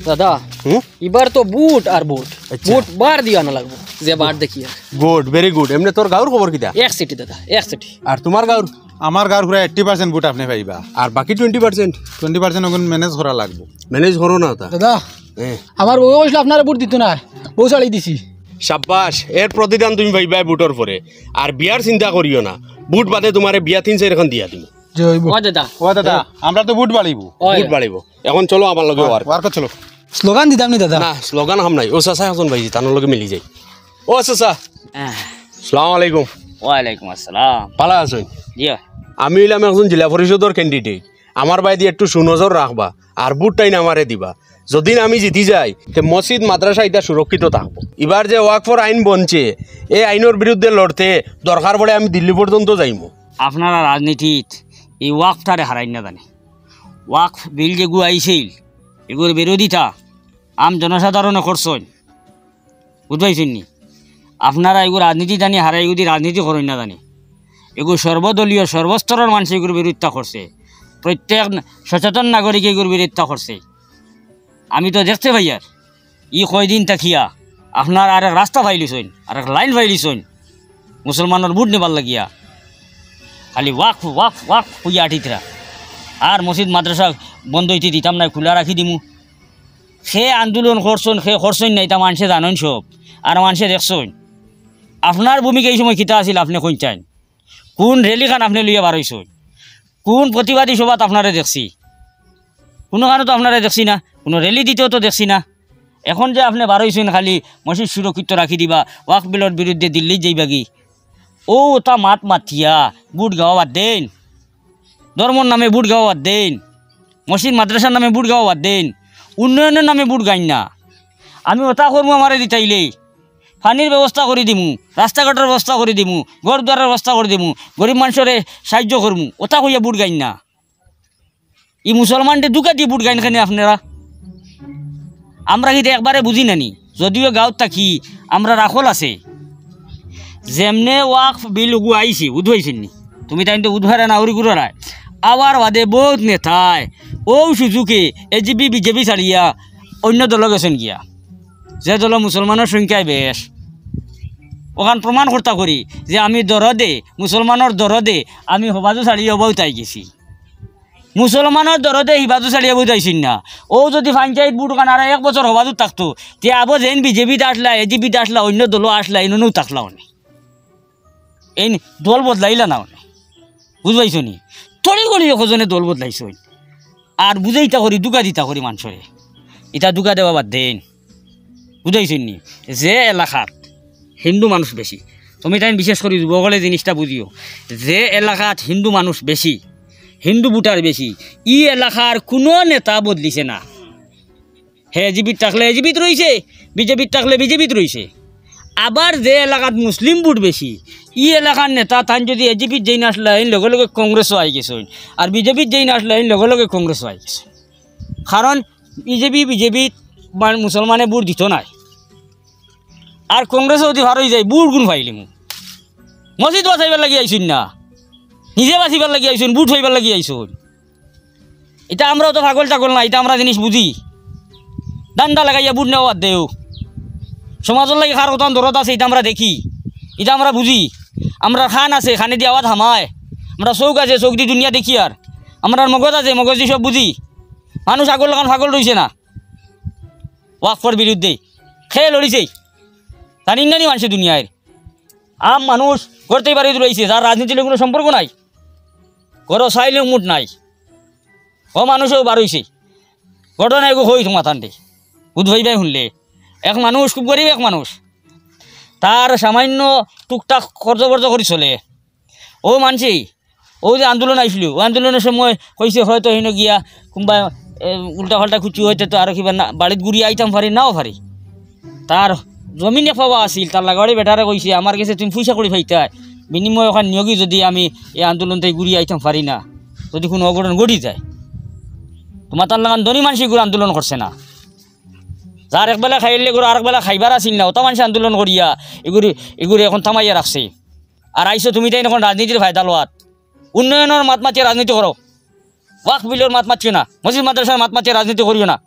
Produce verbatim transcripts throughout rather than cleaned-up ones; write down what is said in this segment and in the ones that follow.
দাদা, হুম? ইবার তো বুট আর বুট। আচ্ছা। বুট বার দিয়া আনা লাগবো, যে বার দেখি আর। Good, very good. এমনে তোর গাঁওর খবর কিতা? এক সিটি দাদা, এক সিটি। আর তোমার গাঁওর? আমার গাঁওর পুরা এইট্টি পার্সেন্ট বুট আপনে পাইবা। আর বাকি টোয়েন্টি পার্সেন্ট? টোয়েন্টি পার্সেন্ট ওগুন ম্যানেজ করা লাগবো। ম্যানেজ করো না ওটা। দাদা, হ্যাঁ। আমার বউ কইছিল আপনারে বুট দিতো না, বউ ছাড়ি দিছি। সাব্বাস, এর প্রতিদান তুমি পাইবায় বুটর পরে। আর বিয়ার চিন্তা করিও না, বুট বাদে তোমারে বিয়া তিন চাইরখান দিয়া দিমু। জয় বউ। ও দাদা। ও দাদা, আমরা তো বুট বাড়িবো। ওই। বুট বাড়িবো। এখন চলো আমার লগে ওয়ার্ক। ওয়ার্কো চলো। স্লোগান দিতাম নি দাদা? না, স্লোগান হাম নাই। ও চাচা একজন ভাই, তানোর লগে মিলি যাই। ও চাচা, হ্যাঁ। সালাম আলাইকুম। ওয়ালাইকুম আসসালাম। ভালা আছইন? জি। আমি অইলাম একজন জেলা পরিষদর ক্যান্ডিডেট। আমার বায়দি একটু সুনজর রাখবা, আর বুট টাইন আমারে দিবা। যদিন আমি জিতি যাই, তে মসজিদ মাদ্রাসা ইতা সুরক্ষিত থাকবো। ইবার যে ওয়াকফর আইন বনছে, এই আইনর বিরুদ্ধে লড়তে দরকার পড়ে আমি দিল্লি পর্যন্ত যাইমু। আপনারা রাজনীতিত এই ওয়াকফটারে হারাইন না জানি। ওয়াকফ বিল যেগু আইছিল, এগুর বিরোধিতা আম জনসাধারণে করছইন, বুঝ পাইছইন নি? আপনারা এগু রাজনীতি জানি হারাই, এগুদি রাজনীতি করইন না জানি। এগু সর্বদলীয়, সর্বস্তরর মানষে এগুর বিরোধিতা করছে, প্রত্যেক সচেতন নাগরিকে এগুর বিরোধিতা করছে। আমি তো দেখতে পাইয়ার, ই কয়দিন থাকিয়া আপনারা আরেক রাস্তা পাইলিছইন, আরেক লাইন পাইলিছইন, মুসলমানর বুট নিবার লাগিয়া। খালি ওয়াকফ, ওয়াকফ, ওয়াকফ কইয়া আটিতরা। আর মসজিদ মাদ্রাসা বন্ধ অইতে দিতাম নায়, খুলা রাখি দিমু। কে আন্দোলন করছইন, কে করছইন না, ইতা মানষে জানইন সব। আর মানষে দেখছইন। আপনার ভূমিকা ই সময় কিতা আছিল, আপনে কইন চাইন? কুন র‍্যালিখান আপনে লইয়া বার অইছইন? কুন প্রতিবাদী সভাত আপনারে দেখছি? কুনুখানো তো আপনারে দেখছি না, কুনু র‍্যালি দিতেও তো দেখছি না। এখন যে আপনে বার অইছইন খালি মসজিদ সুরক্ষিত রাখি দিবা, ওয়াকফ বিলর বিরুদ্ধে দিল্লিত যাইবাগি, অউ অতা মাত মাতিয়া বুট গাওয়া বাদ দেইন, ধর্মর নামে বুট গাওয়া বাদ দেইন, মসজিদ মাদ্রাসার নামে বুট গাওয়া বাদ দেইন, উন্নয়নর নামে বুট গাইন না। আমি অতা করমু আমারে জিতাইলে, পানির ব্যবস্থা করি দিমু, রাস্তাঘাটর ব্যবস্থা করি দিমু, ঘর দুয়ারর ব্যবস্থা করি দিমু, গরিব মানষরে সাহায্য করমু, অতা কইয়া বুট গাইন না। ই মুসলমানরে ধুকা দি বুট গাইন কেনে আপনারা? আমরা কিতা একবারে বুঝি না নি? যদিও গাঁওত থাকি, আমরার আকল আছে। যেমনে ওয়াকফ বিল অগু আইছে, বুঝ পাইছইন নি? তুমি তাইন তো বুঝ পারো না, উড়ি ঘুরারায়। আওয়ার বাদে বউত নেতায় অউ সুযোগে এজিপি বিজেপি ছাড়িয়া অইন্য দলো গেছইন গিয়া, যে দলো মুসলমানর সংখ্যায় বেশ। অখান প্রমাণ করতা করি যে আমি দরদে, মুসলমানর দরদে আমি হবাজু ছাড়িয়া অবাউত আইগেছি। মুসলমানর দরদে হিবাজু ছাড়িয়া অবাউত আইছইন না। অউ যুদি পঞ্চায়েত ভোটখান আরো এক বছর হবাজুত থাকতো, তে আবো যেইন বিজেপিত আছলা, এজিপিত আছলা, অইন্য দলো আছলা, ইননউ থাকলা অনে। এইন দল বদলাইলা না অনে। বুঝ পাইছো নি? তড়িঘড়ি একজনে দল বদলাইছইন। আর বুঝাইতা করি, ধুকা দিতা করি মানষরে। ইতা ধুকা দেওয়া বাদ দেইন। বুঝ পাইছইন নি? যে এলাকাত হিন্দু মানুষ বেশি, তুমি তাইন বিশেষ করি যুবকলে জিনিসটা বুঝিও, যে এলাকাত হিন্দু মানুষ বেশি, হিন্দু ভোটার বেশি, ই এলাকার কুনু নেতা বদলিছে না। হে এজিপিত থাকলে এজিপিত রইছে, বিজেপিত থাকলে বিজেপিত রইছে। আবার যে এলাকাত মুসলিম ভোট বেশি, ই এলাকার নেতা তাইন যুদি এজিপিত যেইন আছলা, এইন লগে লগে কংগ্রেসও আইগেছইন, আর বিজেপিত যেইন আছলা, এইন লগে লগে কংগ্রেসও আইগেছইন। কারণ বিজেপি, বিজেপিত মান-, মুসলমানে ভোট দিতো নায়। আর কংগ্রেসও যুদি পার অইযায়, ভোটগুন পাইলিমু। মসজিদ বাচাইবার লাগি আইছইন না, নিজে বাচিবার লাগি আইছইন, ভোট পাইবার লাগি আইছইন। ইতা আমরাও তো পাগল টাগল না, ইতা আমরা জিনিস বুঝি। ধান্দা লাগাইয়া ভোট নেওয়া বাদ দেও। সমাজর লাগি কার কতখান দরদ আছে, ইতা আমরা দেখি, ইতা আমরা বুঝি। আমরার কান আছে, কানেদি আওয়াজ হামায়। আমরার চউখ আছে, চউখদি দুনিয়া দেখিয়ার। আমরার মগজ আছে, মগজদি সব বুঝি। মানুষ আগর লাখান পাগল রইছে না। ওয়াকফর বিরুদ্ধে কে লড়িছে? জানইন না নি মানষে দুনিয়ার? আম মানুষ ঘর থাকি বারইয়া রইছে, যার রাজনীতির লগে কুনু সম্পর্ক নাই, ঘরো চাইল মুঠ নাই, অউ মানুষও বার অইছে। ঘটনা এগু কই তুমাতানরে, বুঝ পাইবায় হুনলে। এক মানুষ, খুব গরিব এক মানুষ, তার সামান্য টুকটাক খরচ বর্চ করি চলে। অউ মানষে অউ যে আন্দোলন আইছিল, অউ আন্দোলনর সময় কইছে হয়তো হেনো গিয়া কুনবা, এ, উল্টা পাল্টা কুচু অইতে তো আরো কিবা না, বাড়িত ঘুরি আইতাম পারি, নাও পারি। তার জমিন এক পাওয়া আছিল, তার লাগাড়ি বেটারে কইছে, "আমার গেছে তুমি পয়সা কড়ি পাইতায়, বিনিময়ে অখান নিয়োগই যুদি আমি এই আন্দোলন থাকি ঘুরি আইতাম পারি না, যুদি কুনু অঘটন ঘটি যায়।" তুমাতার লাখান ধনী মানষে ইগুর আন্দোলন করছে না। যার একবেলা খাইলে ইগুর আরেকবেলা খাইবার আছিল না, অতা মানষে আন্দোলন করিয়া ইগুরে, ইগুরে অখন থামাইয়া রাখছে। আর আইছো তুমি তাইন অখন রাজনীতির ফায়দা লওয়াত। উন্নয়নর মাত মাতিয়া রাজনীতি করো, ওয়াকফ বিলর মাত মাতিও না, মসজিদ মাদ্রাসার মাত মাতিয়া রাজনীতি করিও না।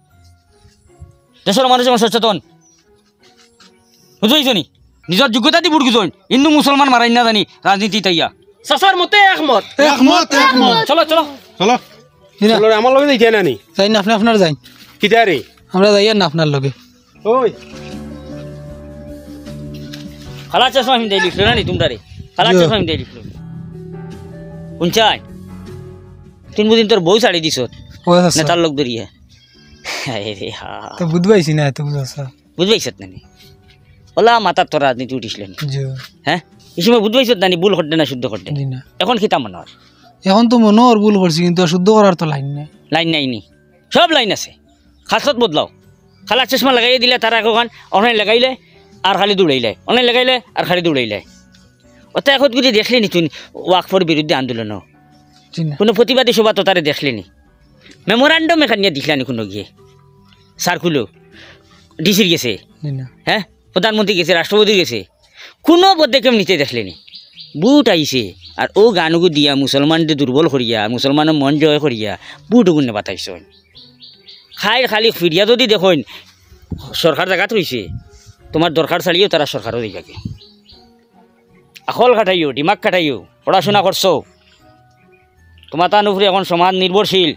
দেশর মানুষ এখন সচেতন, বুঝছো নি? নিজর যোগ্যতা দি ভোট খুজইন, হিন্দু মুসলমান মারাইন না জানি রাজনীতিত আইয়া। চাচার মতে একমত। একমত, একমত। চলো, চলো। চলো। ইরা। চলো রে, আমার লগে যাইতে না নি? যাইন না, আপনে আপনার যাইন। কিতা রে? আমরা যাইয়ার না আপনার লগে। ওই। কালা চশমা হিন্দাই লিখলো না নি তোমরা রে? কালা জি। চশমা হিন্দাই লিখলো। হুনছাই? তিন দিন তোর বউ ছাড়ি দিছত। ও চাচা। নেতার লোক ধরিয়া। আরে হা। তো বুঝবাইছি না, তো বুঝাছা। বুঝবাইছত না নি? ওলা মাথাত তোর রাজনীতি উঠিছিল নি? জি। হ্যাঁ? এই সময় বুঝবাইছত না নি ভুল করতে না শুদ্ধ করতে? জি না। এখন কিতা মনে হয়? এখন তো মনে হয় ভুল করছি, কিন্তু আর শুদ্ধ করার তো লাইন নাই। লাইন নাই নি? সব লাইন আছে। খাসলত বদলাও। কালা চশমা লাগাইয়া দিলে তারা এখন অনলাইন লাগাইলে আর খালি দৌড়াইলে, অনলাইন লাগাইলে আর খালি দৌড়াইলে। ওটা এখন যদি দেখলে নি তুই ওয়াকফর বিরুদ্ধে আন্দোলনও জি না। কোনো প্রতিবাদী সভা তো তারে দেখলে নি? মেমোরান্ডাম এখান নিয়ে দিখলা নি কোনো গিয়ে? সার্কুলো ডিসির গেছে? জি না। হ্যাঁ? প্রধানমন্ত্রী গেছে, রাষ্ট্রপতি গেছে? কোনো পদক্ষেপ নিতে দেখলে নি? ভোট আইছে, আর ও গানগু দিয়া মুসলমানরে দুর্বল করিয়া, মুসলমানর মন জয় করিয়া ভোট ওগুন নেবাত আইছইন। খাইর খালি ফিরিয়া যদি দেখইন সরকার জাগাত রইছে, তোমার দরকার ছাড়িয়াও তারা সরকারও দিবাকে। আকল খাটাইও, দিমাগ খাটাইও, পড়াশোনা করছো, তোমার তান উপরে এখন সমাজ নির্ভরশীল।